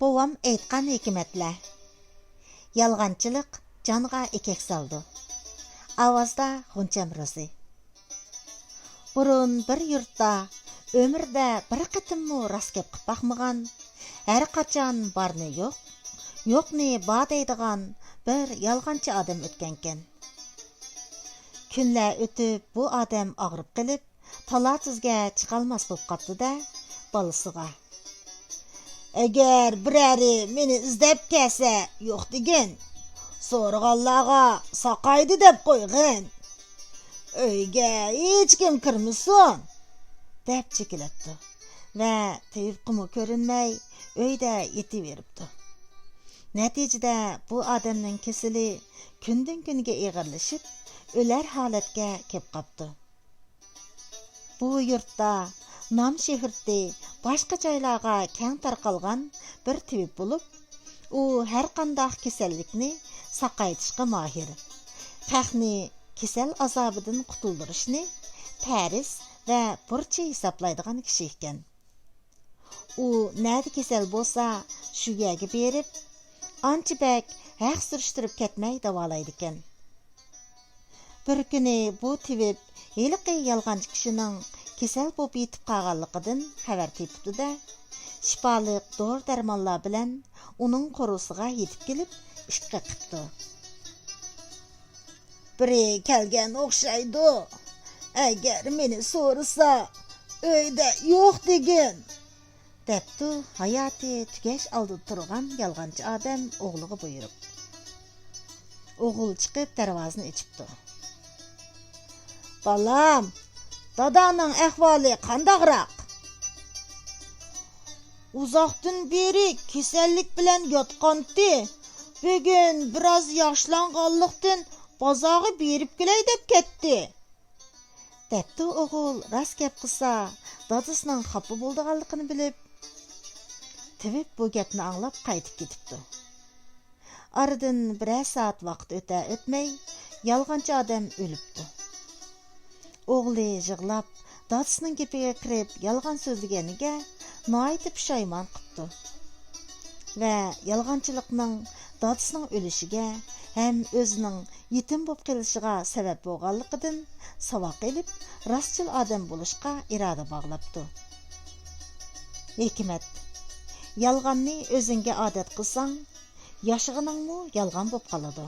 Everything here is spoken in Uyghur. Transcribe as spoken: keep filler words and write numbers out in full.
بوۋام ئېيتقان ھېكمەتلەر. يالغانچىلىق جانغا ئېكەك سالىدۇ. ئاۋازدا غۇنچەم روزى. بۇرۇن بىر يۇرتتا ئۆمرىدە بىر قېتىممۇ راست گەپ قىلىپ باقمىغان، ھەر قاچان بارنى يوق، يوقنى بار دەيدىغان بىر يالغانچى ئادەم ئۆتكەنكەن. كۈنلەر ئۆتۈپ، بۇ ئادەم ئاغرىپ قېلىپ، تالا-تۈزگە چىقالماس بولۇپ قاپتۇ-دە، بالىسىغا: «ئەگەر بىرەرى مېنى ئىزدەپ كەلسە، يوق دېگىن. سورىغانلارغا ساقايدى دەپ قويغىن. ئۆيگە ھېچكىم كىرمىسۇن» دەپ چېكىلەپتۇ ۋە تېۋىپقىمۇ كۆرۈنمەي، ئۆيدە يېتىۋېرىپتۇ. نەتىجىدە بۇ ئادەمنىڭ كېسىلى كۈندىن-كۈنگە ئېغىرلىشىپ، ئۆلەر ھالەتكە كېلىپ قاپتۇ. بۇ يۇرتتا نام شۆھرىتى باشقا جايلارغا كەڭ تارقالغان بىر تېۋىپ بولۇپ، ئۇ ھەرقانداق كېسەللىكنى ساقايتىشقا ماھىر، خەقنى كېسەل ئازابىدىن قۇتۇلدۇرۇشنى پەرز ۋە بۇرچى ھېسابلايدىغان كىشى ئىكەن. ئۇ نەدە كېسەل بولسا، شۇ يەرگە بېرىپ، ئانچە بەك ھەق سۈرۈشتۈرۈپ كەتمەي داۋالايدىكەن. بىر كۈنى بۇ تېۋىپ ھېلىقى يالغانچى كىشىنىڭ كېسەل بولۇپ يېتىپ قالغانلىقىدىن خەۋەر تېپىپتۇ-دە، شىپالىق دورا-دەرمانلار بىلەن ئۇنىڭ قورۇسىغا يېتىپ كېلىپ، ئىت قېقىپتۇ. «بىرى كەلگەن ئوخشايدۇ. ئەگەر مېنى سورىسا، ئۆيدە يوق دېگىن» دەپتۇ ھاياتى تۈگەش ئالدىدا تۇرغان يالغانچى ئادەم ئوغلىغا بۇيرۇپ. ئوغۇل چىقىپ دەرۋازىنى ئېچىپتۇ. «بالام، داداڭنىڭ ئەھۋالى قانداقراق؟» «ئۇزاقتىن بېرى كېسەللىك بىلەن ياتقانتى. بۈگۈن بىراز ياخشىلانغانلىقتىن، بازارغا بېرىپ كېلەي دەپ كەتتى» دەپتۇ ئوغۇل راست گەپ قىلسا، دادىسىنىڭ خاپا بولىدىغانلىقىنى بىلىپ. تېۋىپ بۇ گەپنى ئاڭلاپ قايتىپ كېتىپتۇ. ئارىدىن بىرەر سائەت ۋاقىت ئۆتە-ئۆتمەي، يالغانچى ئادەم ئۆلۈپتۇ. ئوغلى يىغلاپ، دادىسىنىڭ گېپىگە كىرىپ يالغان سۆزلىگەنگە ناھايىتى پۇشايمان قىپتۇ ۋە يالغانچىلىقنىڭ دادىسىنىڭ ئۆلۈشىگە ھەم ئۆزىنىڭ يېتىم بولۇپ قېلىشىغا سەۋەب بولغانلىقىدىن ساۋاق ئېلىپ، راستچىل ئادەم بولۇشقا ئىرادە باغلاپتۇ. ھېكمەت: يالغاننى ئۆزۈڭگە ئادەت قىلساڭ، ياشىغىنىڭمۇ يالغان بولۇپ قالىدۇ.